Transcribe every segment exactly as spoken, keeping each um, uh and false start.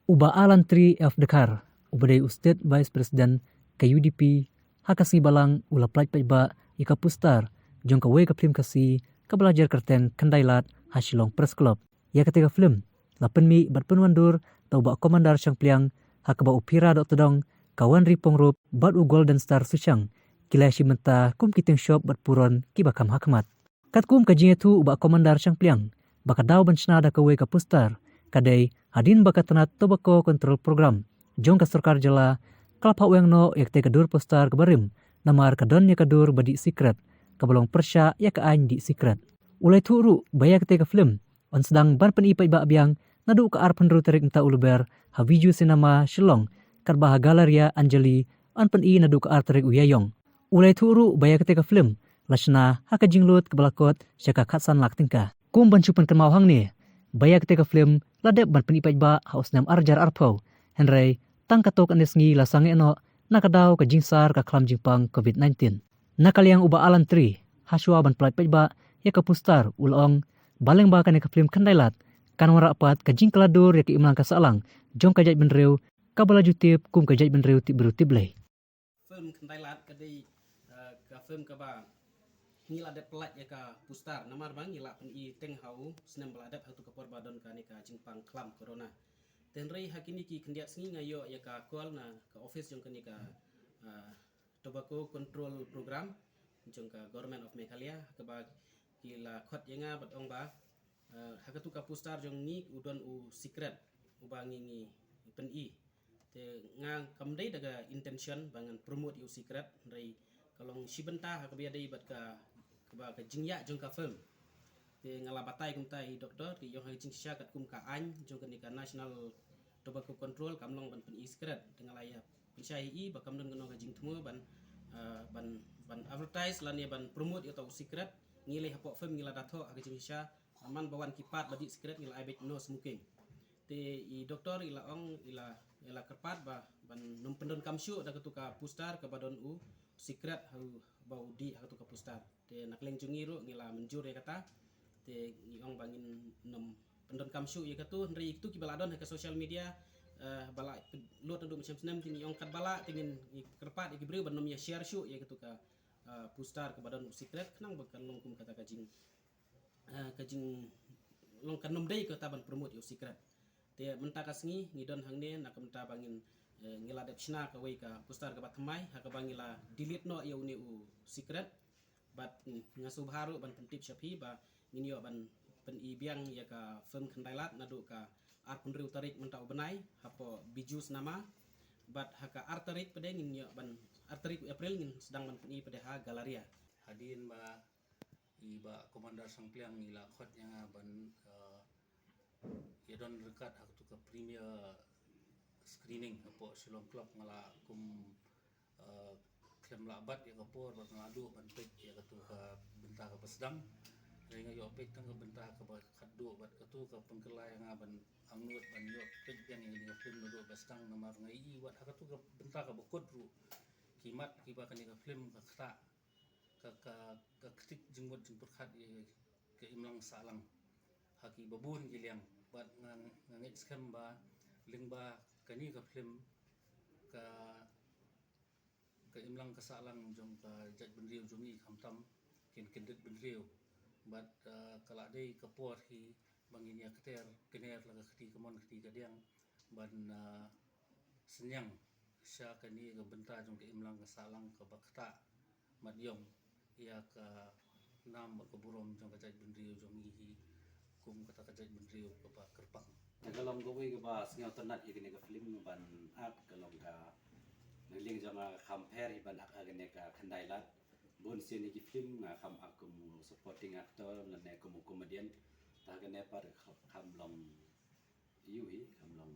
U Bah Alan Tri F Dkhar, uba dei u State Vice President ka U D P, ha ka sngi Balang u la pyllait paidbah ïa ka poster jong kawei ka film Khasi kaba la jer kyrteng Khyndai Lad ha Shillong Press Club. Ïa katei ka film la pynmih bad pynwandur da u Bah Commander Shangpliang, ha kaba u Phira Dohtdong, ka Wanri Pongrup bad u Golden Star Sushang ki la shim bynta kum ki tyngshop bad puron kiba kham hakhmat. Katkum ka jingïathuh u Bah Commander Shangpliang, ba ka daw ban shna da kawei ka poster ka dei hadien ba ka tnat Tobacco Control Program jong ka sorkar jylla ka la phah weng noh ïa katei ka dur poster kaba rim, namar ka don ïa ka dur ba dih sikret, kaba long pyrshah ïa ka aiñ dih sikret. U la ïathuh ruh ba ïa katei ka film yn sdang ban pyni paidbah biang naduh ka arphew hynriew tarik mynta u Lber ha Viju Cinema Shillong, katba ha Galleria Anjali yn pyni naduh ka ar tarik u Ïaïong. U la ïathuh ruh ba ïa katei ka film la shna ha ka jinglut kaba la kot sha ka khatsan lak tyngka. Kum ban shu pynkynmaw hangne, ba ïa katei ka film la dep ban pyni paidbah ha u snem ar hajar arphew, hynrei tang katto katne sngi la sangeh noh na ka daw ka jingsar ka khlam jingpang Covid nineteen. Na ka liang u Bah Alan Tri, hashwa ban pyllait paidbah ïa ka poster, u la ong ba lyngba kane ka film Khyndai Lad kan wanrah pat ka jingkylla dur ïa ka imlang ka sahlang jong ka jaitbynriew, kaba la ju tip kum ka jaitbynriew tip briew tip Blei. Film Khyndai Lad ka dei, eh, ka film kaba ngi la dep pyllait ïa ka poster, namar ba ngi la pyni teng ha u snem ba la dep, ha tu ka por ba don kane ka jingpang khlam corona. Hynrei ha kine ki khyndiat sngi nga ïoh ïa ka call na ka office jong kane ka, eh, Tobacco Control Program jong ka Government of Meghalaya, kaba ki la khot ïa nga bad ong ba, eh, ha katu ka poster jong ngi u don u sikret uba ngi, ngi pyni. Te nga kam dei da ka intention ba ngan promote ïa u sikret, hynrei ka long shi bynta ha kaba ïadei bad ka, kaba ka jingïaid jong ka film. Te nga la batai kumta ïa i doktor, te ïa u ha ka jingshisha katkum ka aiñ jong kane ka National Tobacco Control kam long ban pyni sikret. Te nga la ïa pynshai ïa i ba kam don kano ka jingthmu ban, ah, ban, ban advertise lane ban promote ïa uta u sikret. Ngi lei hapoh film ngi la da thoh ha ka jingshisha, man ba wan ki pat ba dih sikret ngi la ai beit no smoking. Te i doktor i la ong, i la, i la kyrpad ba ban nym pyndonkam shuh da katu ka poster kaba don u sikret ha u, ba u dih ha katu ka poster. Te na ka liang jong ngi ruh ngi la mynjur ïa kata. Te ngi ong ba ngin nym pyndonkam shuh ïa katu, hynrei ïa kitu kiba la don ha ka social media, eh, ba la lut naduh mynshem snem, te ngi ong katba lah te ngin, ngi kyrpad ïa ki briew ban nym ïa share shuh ïa katu ka, eh, poster kaba don u sikret, khnang ba kan long kum kata ka jing, eh, ka jing, long kan nym dei kata ban promote ïa u sikret. Te mynta ka sngi ngi don hangne na ka bynta ba ngin, eh, ngi la dep shna kawei ka poster kaba thymmai, ha kaba ngi la delete noh ïa une u sikret. Bad, mm, nga sngewbha ruh ban pyntip sha phi ba ngin ïoh ban pyni biang ïa ka film Khyndai Lad naduh ka arphew hynriew tarik mynta u bnai hapoh Bijou Cinema. Bad ha ka ar tarik pat de ngin ïoh ban, ar tarik April ngin sdang ban pyni pat de ha Galleria. Hadien ba i Bah Commander Shangpliang i la khot ïa nga ban, eh, ïa don ryngkat ha katu ka premiere screening hapoh Shillong Club, nga la kum, eh, khlem lah bat ïa ka por bad nga la duh ban peit ïa katu ka bynta kaba sdang. Hynrei nga ïoh peit tang ka bynta kaba khatduh bad katu ka pynkylla ïa nga ban angnud ban ïoh peit biang ïa kane ka film naduh ba sdang, namar nga ïohi wat ha katu ka bynta kaba kut ruh ki mat kiba kane ka film ka ktah, ka, ka, ka ktik jingmut jingpyrkhat ïa ka imlang sahlang ha kiba bun ki liang. Bad nga, nga ngeit skhem ba lyngba kane ka film ka, ka imlang ka sahlang jong ka jaitbynriew jong ngi khamtam kin kyndit bynriew. Bad, eh, ka la dei ka por hi ba ngin ïa kter kner la ka kti kamon kti kadiang ban, eh, synñiang sha kane ka bynta jong ka imlang ka sahlang kaba ktah mat ïong ïa ka nam bad ka burom jong ka jaitbynriew jong ngi hi kum kata ka jaitbynriew kaba kyrpang. Te ka long kawei kaba sngewtynnat ïa kane ka film ban ak, ka long ka, na liang jong nga kham pher hi ban ak ha kane ka Khyndai Lad. Bun sien ïa ki film nga kham ak kum supporting actor lane kum comedian. Te ha kane pat kham, kham long ïohi, kham long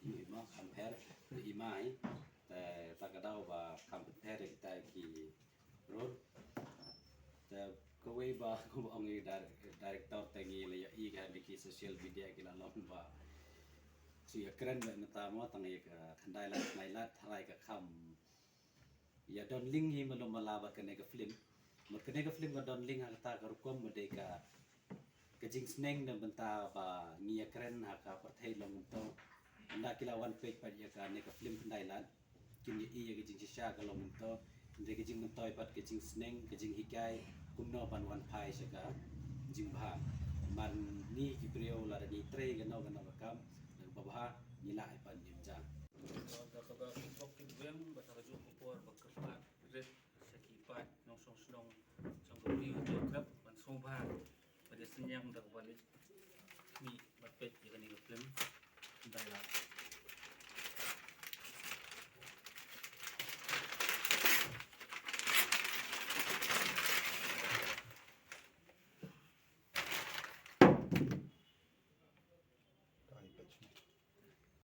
ïohi ma, kham pher, i mai. Te ta ka daw ba kham pher kita ki role. Te kawei ba kum ong i dir-, director te ngi la ïohi ka ha ki social media ki la long ba shu ïa kren ba mynta mo tang ïa ka Khyndai Lad, Khyndai Lad, tharai ka kham ïa don link hi mano mala bad kane ka film. Bad kane ka film ka don link ha kata ka rukom ba dei ka, ka jingsneng na bynta ba ngi ïa kren ha ka pyrthei long kumto, Ki la wan peit pat ïa kane ka film Khyndai Lad, kin ïohi ïa ka jingshisha ka long kumto. Hynrei ka jingmyntoi pat ka jingsneng, ka jinghikai kumno ban wan phai sha ka jingbha. Namar ngi ki briew lada ngi trei kano kano ka kam na kaba bha, ngi lah ban im ja. Da kaba pok ki weng ba sa ka juk ka por ba kyrpad rit sha ki paid nongshong shnong jong ka Ri Hynñiewtrep ban sngewbha ba dei synñiang da kaba leit mih bad peit ïa kane ka film Khyndai Lad.